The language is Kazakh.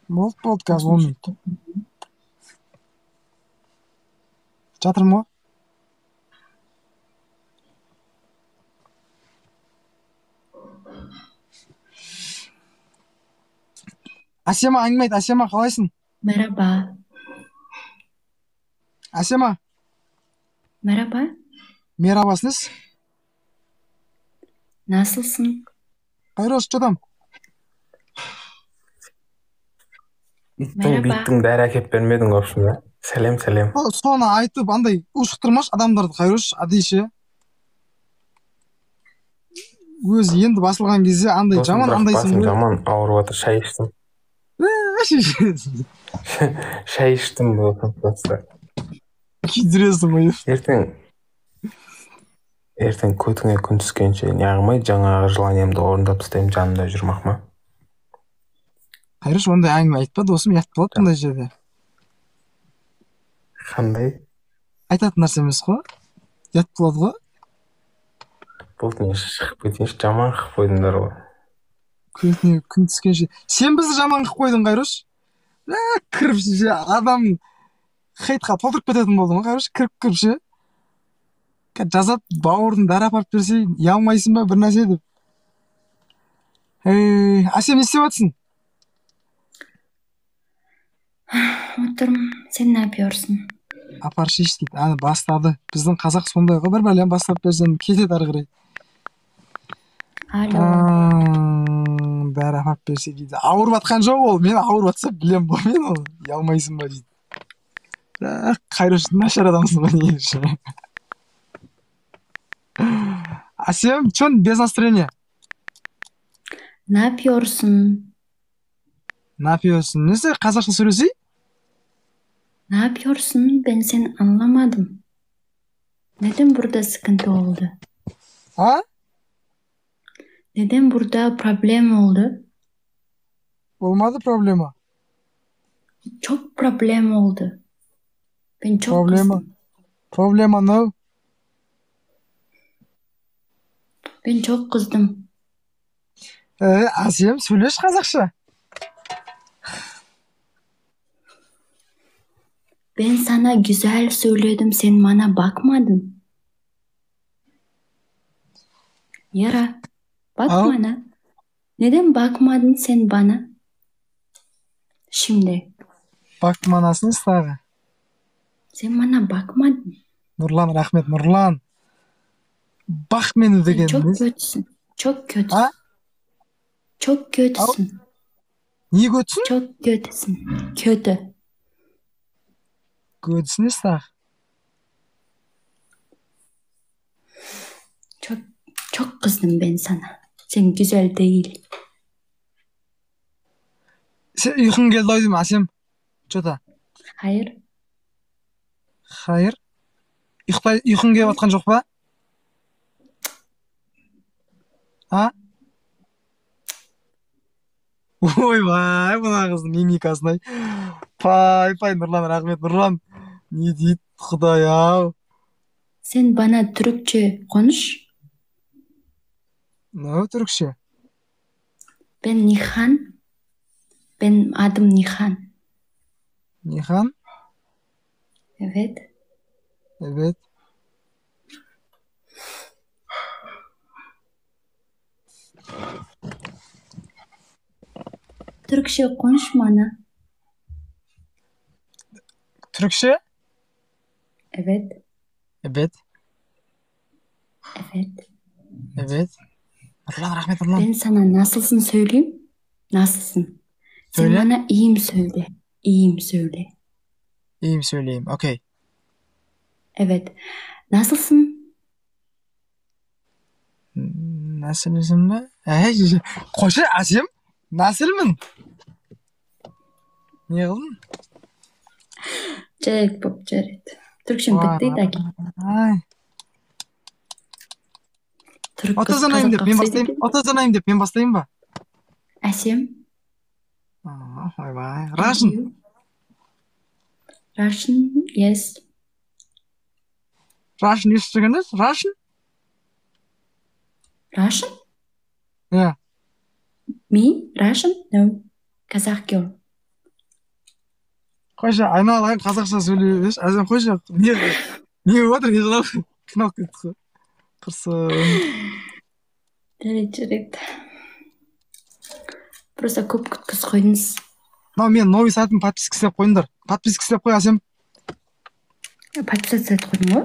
Болды, болды, қазір 10 минут. Жатырмын ғой. Әсема, әңгіме айт. Әсема, қалайсың? Merhaba. Әсема. Merhaba. Merhabası несі? Nasılsın? Қайрош, что там? Иттің Merhaba. биттің дәрі әкеліп бермедің, в общем, да? Сәлем, сәлем. Соны айтып, андай ушықтырмашы адамдарды, Қайрош, әдейі ше. Өзі енді басылған кезде андай Досым, жаман бірақ андайсың басым ғой. жаман ауырып жатыр, шай іштім. Шай іштім, досым, просто. Күйдіресің ғой. Ертең көтіңе күн түскенше неғылмай жаңағы желаниемді орындап тастаймын, жанымда жүрмақ ма? Қайрош, ондай әңгіме айтпа, досым, ұят болады бұндай жерде. Қандай? Айтатын нәрсе емес қой. Ұят болады ғой. Болды, мен шығып кетейінші, жаман қылып қойдыңдар ғой. Көтіне күн түскенше. Сен бізді жаман қылып қойдың, Қайрош. Кіріп ше, адам хейтқа толтырып кететін болдың ғой, Қайрош, кіріп ше. Жазады, бауырын дәрі апарып берсе, ұялмайсың ба, бір нәрсе деп. Ей, Әсем, не істеп жатсың? Отырмын. Sen ne yapıyorsun? Апаршы еш дейді. Әні бастады. Біздің қазақ сондай ғой, бір бәлен бастап берсең кетеді ары қарай. Алло. Бәрі апарып берсе дейді. Ауырып жатқан жоқ ол. Мен ауырып жатса білем ғой мен оны. Ұялмайсың ба дейді. Бірақ Қайрош, нашар адамсың ғой негізі. Әсем, чё без настроения? Ne yapıyorsun? Ne yapıyorsun? Nesi қазақша сөйлесей? Ne yapıyorsun? Ben seni anlamadım. Neden burada sıkıntı oldu? Ha? Neden burada problem oldu? Olmadı problema. Çok problem oldu. Ben çok Problema. kızdım. Problema no. Ben çok kızdım. Әсем, сөйлеші қазақша. Ben sana güzel söyledim, sen bana bakmadın. Yara, bak Ау. bana. Neden bakmadın sen bana? Şimdi. Bakmanasın тағы. Sen bana bakmadın. Нұрлан, рахмет, Нұрлан. Бақ мені Sen деген çok не? kötüsün. Çok kötüsün. А? Çok kötüsün. Не kötüsün? Çok kötüsün. Kötü. Kötüsün несі тағы? Çok çok kızdım ben sana. Sen güzel değil. Сен ұйқың келді ау деймін, Әсем. Че-то. Hayır. Хайыр. Ұйықтай, ұйқың келіп жатқан жоқ па? А? Ойбай, мына қыздың мимикасын ай. Пай, пай, Нұрлан, рахмет, Нұрлан. Не дейді, құдай ау. Sen bana Türkçe konuş. Ne түрікше? Ben Nihan. Ben adım Nihan. Nihan? Evet. Evet. Türkçe konuş bana. Türkçe? Evet. Evet. Evet. Evet. Nurlan, rahmet Nurlan. Ben sana nasılsın söyleyeyim? Nasılsın? Sen Söyle. bana iyiyim söyle. İyiyim söyle. İyiyim söyleyeyim. Okey. Evet. Nasılsın? Nasılsın be? Қойшы, Әсем. Насылмын? Не қылдың? Жарайды, боп, жарайды. Түрікшем бітті таки. Ай. Түрік қыз Отызанайым деп қазаққа мен ұқсайды бастайын. екен. Отызанайым деп мен бастайын ба? Әсем. Ойбай. And Russian. you? Russian, yes. Russian естіп жүрген емес? Russian? Russian? Yeah. Me? Russian? No. Kazakh girl. Қойшы, айналайын, қазақша сөйлей берші. Әсем, қойшы. Не не болып жатыр, не жылап, қиналып кеттік қой, құрсын. Жарайды, жарайды, просто көп күткізіп қойдыңыз. Мынау менің новый сайтым, подписка істеп қойыңдар. Подписка істеп қой, Әсем. Подписаться етіп қойдым ғой.